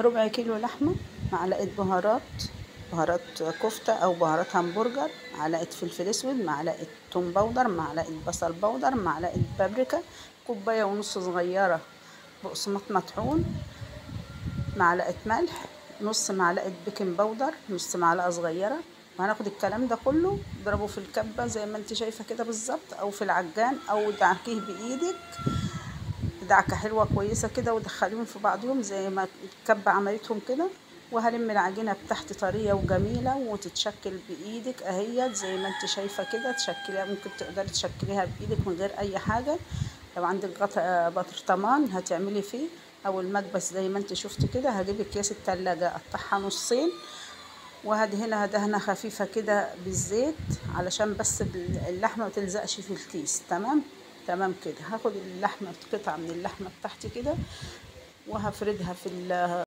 ربع كيلو لحمة، معلقة بهارات، بهارات كفتة أو بهارات همبرجر، معلقة فلفل أسود، معلقة توم powder، معلقة بصل powder، معلقة بابريكا، كوباية ونص صغيرة بقسماط مطحون، معلقة ملح، نص معلقة baking powder، نص معلقة صغيرة. وهناخد الكلام ده كله اضربه في الكبة زي ما انت شايفة كده بالظبط، او في العجان، او دعكيه بايدك دعكة حلوة كويسة كده، ودخليهم في بعضهم زي ما الكبة عملتهم كده. وهلم العجينة بتاعتي طرية وجميلة وتتشكل بايدك اهيت زي ما انت شايفة كده، تشكليها، ممكن تقدري تشكليها بايدك من غير اي حاجة. لو عندك غطا برطمان هتعملي فيه، او المكبس زي ما انت شفت كده. هجيب اكياس التلاجة اقطعها نصين، وهدهنها دهنة خفيفة كده بالزيت علشان بس اللحمة ما تلزقش في الكيس. تمام تمام كده. هاخد اللحمة، قطعة من اللحمة بتاعتي كده، وهفردها في